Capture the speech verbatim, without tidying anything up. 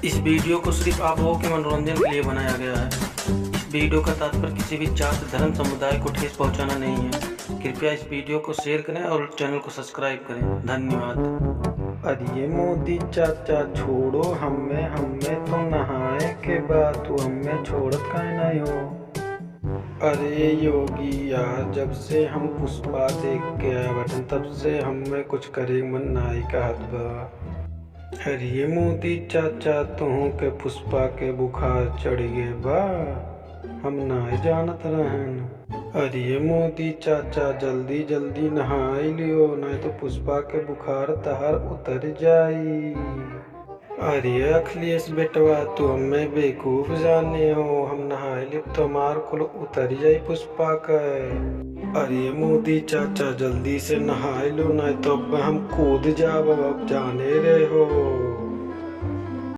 इस वीडियो को सिर्फ आप लोगों के मनोरंजन के लिए बनाया गया है। इस वीडियो का तात्पर्य किसी भी जात, धर्म, समुदाय को ठेस पहुंचाना नहीं है। कृपया इस वीडियो को शेयर करें और चैनल को सब्सक्राइब करें। धन्यवाद। अरे मोदी चाचा, छोड़ो हमें, हमें तो नहाए के बा, तू हमें छोड़त काहे नहीं हो? अरे योगी यार, जब से हम पुष्पा देख के आए बाटन, तब से हमें कुछ करे मन नाई कहत बा। अरे मोदी चाचा, तुहू के पुष्पा के बुखार चढ़ गए बा, हम नाई जानत रहन। अरे मोदी चाचा, जल्दी जल्दी नहाई लियो, नहीं तो पुष्पा के बुखार तहार उतर जाई। अरे अखिलेश बेटवा, तू हमें बेवकूफ जाने हो, हम नहाई लेब तो हमार कुल उतर जाई पुष्पा के। अरे मोदी चाचा, जल्दी से नहाई लो, नहीं तो अब हम कूद जाब, अब जाने रहे हो।